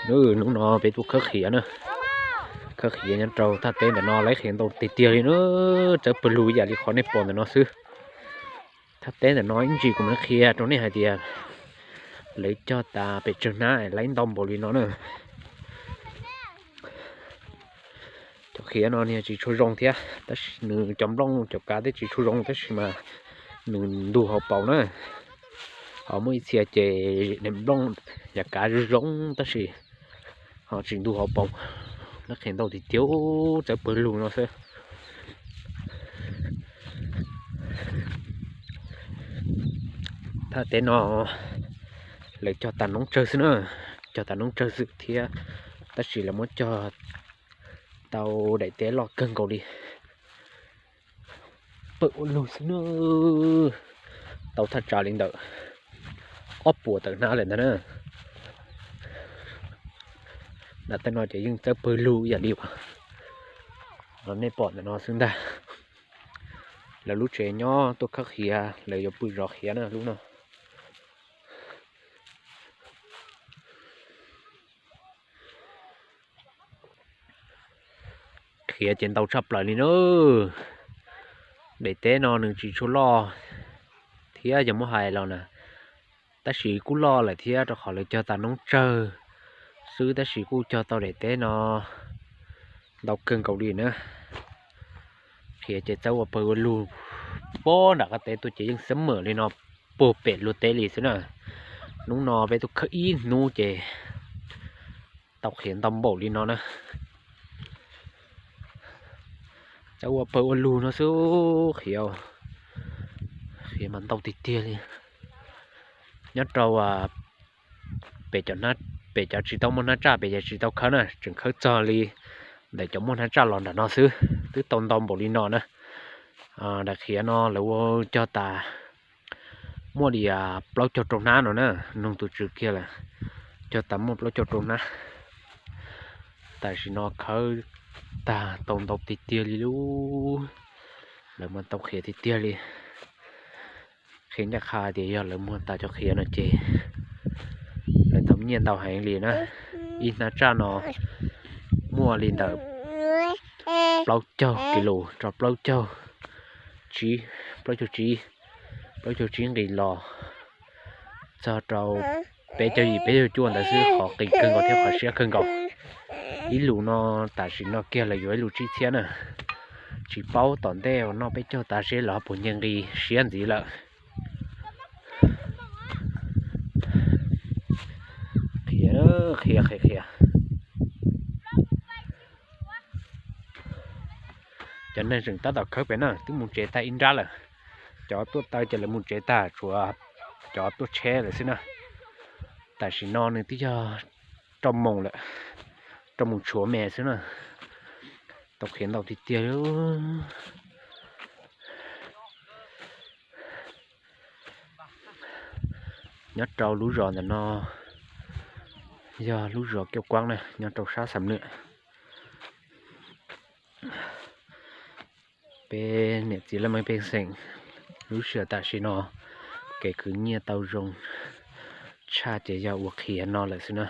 Hnub no peb tuaj khawb qhiav na, khawb qhiav nyob rau thaj teb ntawm no, lawv qhiav ntau tiag tiag li na, txawv pawg lug ib yam li qhov nej pom ntawm no xwb. Thaj teb ntawm no ib ntsis kuv mam qhia rau nej hais tias lawv cog tas pes tsawg hnab lawv ntau npaum li no na. Cov qhiav no nws tsis tshua zoo thiab, tab sis nws cov nplooj cov kav twb tsis tshua zoo tab sis mas nws ntug hauv paus na. Ho muaj ib txhia ces nplooj yam kav zoo zoo tab sis ho tsis ntug hauv paus. Lawv qhiav ntau tiag tiag, txawv pawg lug no xwb. Thaj teb no lawv cog tas noob tsawg xwb na, cog tas noob tsawg xwb thiab, tab sis lawv muab cog tau daim teb loj kawg nkaus li. Pawg ua lug xwb na, tau thaj tsam li ntawm ob puas tawm hnab lawm ntag na. Nram tej no ces yeej txawb pawg lug ib yam li uas nej pom ntawm no xwb ntag. Lawv lub tsev nyob tuaj khawb qhiav, lawv yuav pw zov qhiav na lub no. Qhiav ces ntau tshaj plaws li na. Daim teb no nws tsis tshua loj thiab yog muab hais los na, tab sis kuj loj lawm thiab rau qhov lawv cog tas noob tsawg xwb, tab sis kuj cog tau daim teb no ntau kawg nkaus li na. Qhiav ces txawb ua pawg ua lug, pob nram qab teb tuaj ces yeej xab mam li no puag pem luag teb li xwb na. Hnub no peb tuaj khawb ib hnub ces tau qhiav ntau npaum li no na. Txawb ua pawg ua lug no xwb, qhiav, qhiav mas ntau tiag tiag li. Nyob rau pem cov tsis tau muaj hnab tsaj, pem cov tsis tau khawb na, tseem khawb txog li ntawm cov muaj hnab tsaj los nram no xwb, twb tau ntau npaum li no na. Daim qhiav no lawv ua cog tas muaj li plaub caug rau hnab no na, nug tus tswv kiag lawm, cog tas muaj plaub caug rau hnab. Tam sim no khawb tag tau ntau tiag tiag li lub, lawv muag tau qhiav tiag tiag li. Qhia ncaj qha tias yog lawv muag tas cov qhiav no ces lawv tau nyiaj ntau heev li na. Ib hnab tsaj no muaj li ntawm plaub caug kis lus rau plaub caug tsib, plaub caug tsib, plaub caug tsib nqis los txog rau peb caug yim peb caug cuaj ntawd xwb, qhov qis kawg nkaus thiab qhov siab kawg nkaus. Ib lus no tam sim no kiag lawv yuav ib lus tsib txhiab na. Tsis paub tom ntej uas noj peb caug tas seb lawv ho puas nce nqis siab ntxiv lawm. Qhia, qhia, qhia, qhia. Cov neeg tseem tab tom khawb pem na, twb mus tsev tag ib nrab lawm. Cov tuaj taw ces lawv mus tsev tag, tshuav cov tuaj tsheb lawm xwb na. Tam sim no nws twb yog rau moos lawm, rau moos tshuav me xwb na. Tau qhiav ntau tiag tiag li. Nyob rau lub zos ntawm no yog lub zos Kiaj Kuab na, nyob rau sab Xam Nwm. Peb niam txiv laj mej pej xeem lub sij hawm tam sim no kev khwv nyiaj tau zoo tshaj ces yog ua qhiav no lawm xwb na.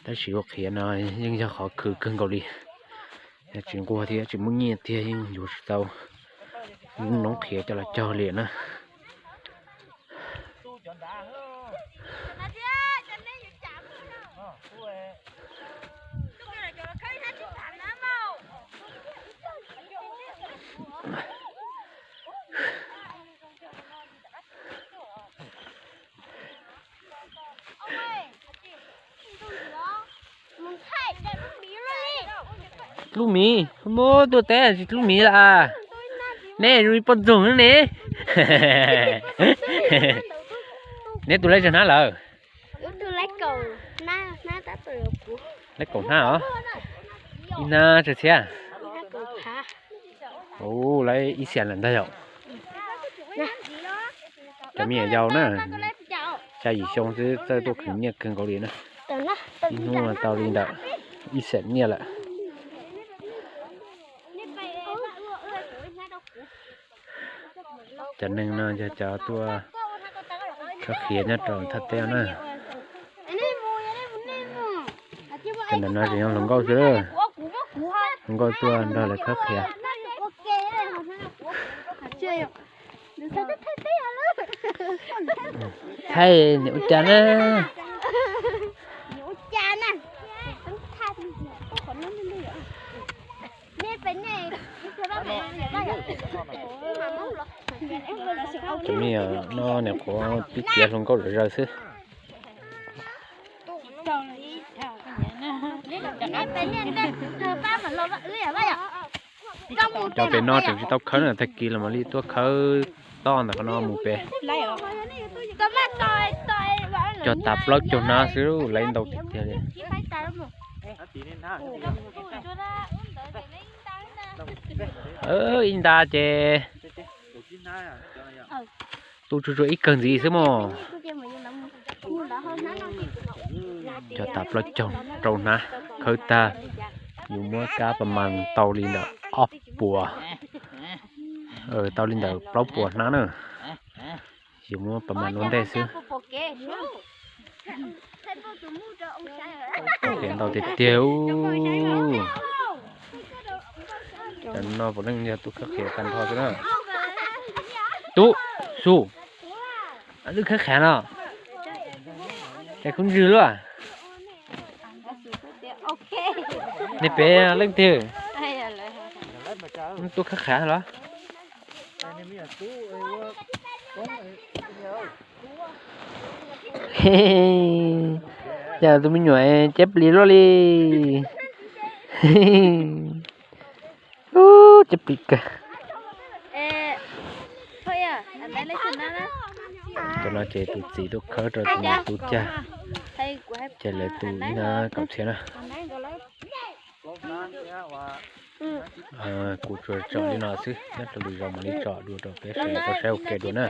Tab sis ua qhiav no yeej yog qhov khwv kawg nkaus li. Yog tsis nquag thiab tsis muaj nyiaj tiag yeej yuav tsis tau noob qhiav coj los cog li na. Lub miv muab tuaj teb lub miv lawm. Neb zoo li poj ntxoog ne. Neb tus lej tsawg hnab lawm? Lej kaum hnab os. Ib hnab tsawg txhiab? Ub, lawv ib xees lawm ntag yom. Cov me nyuam yaus na, xya yim xyoo xwb txawj tuaj khwv nyiaj kawg nkaus li na. Ib hnub tau li ntawm ib xees nyiaj lawm. Cov neeg no yog cov tuaj khawb qhiav nyob rau thaj teb na. Cov ntawm no tseem yog hluas nkauj xwb. Hluas nkauj tuaj nrog lawv khawb qhiav. Thaij niam ua cas na. Cov me nyuam no niam qhuav pib tiav hluas nkauj lawm zaws xwb. Cov pem no tseem tsis tau khawb na, tag kis los mam li tuaj khawb toj ntawm qhov no mus pem. Cog tas plaub caug hnab xwb, laiv ntau tiag tiag li. Ib nta ces tu tsuag tsuag ib kawg ntxiv xwb mog. Cog tas plaub caug rau hnab, khawb tag yuav muab kab pas mas tau li ntawm ob puas, tau li ntawm plaub puas hnab na. Yuav muab pas mas ua ntej xwb. Khawb ntau tiag tiag. Cov no puav leej yog tub khawb qhiav tag nrho xwb na. Tub, su, wb khawb qhiav no, cas kub ntswg luaj. Nej pem leej twg? Tub khawb qhiav los? Cas tus me nyuam ceb plis luaj li. Ceb plis kawg. Cov no ces tus txiv tuaj khawb rau tus niam tu cag, ces lawv tu ib hnab kaum txhiab na. Kuv tsuas tsom li no xwb, nyob rau lwm zaus mam li tsom dua rau peb sawv daws tau saib ua ke dua na.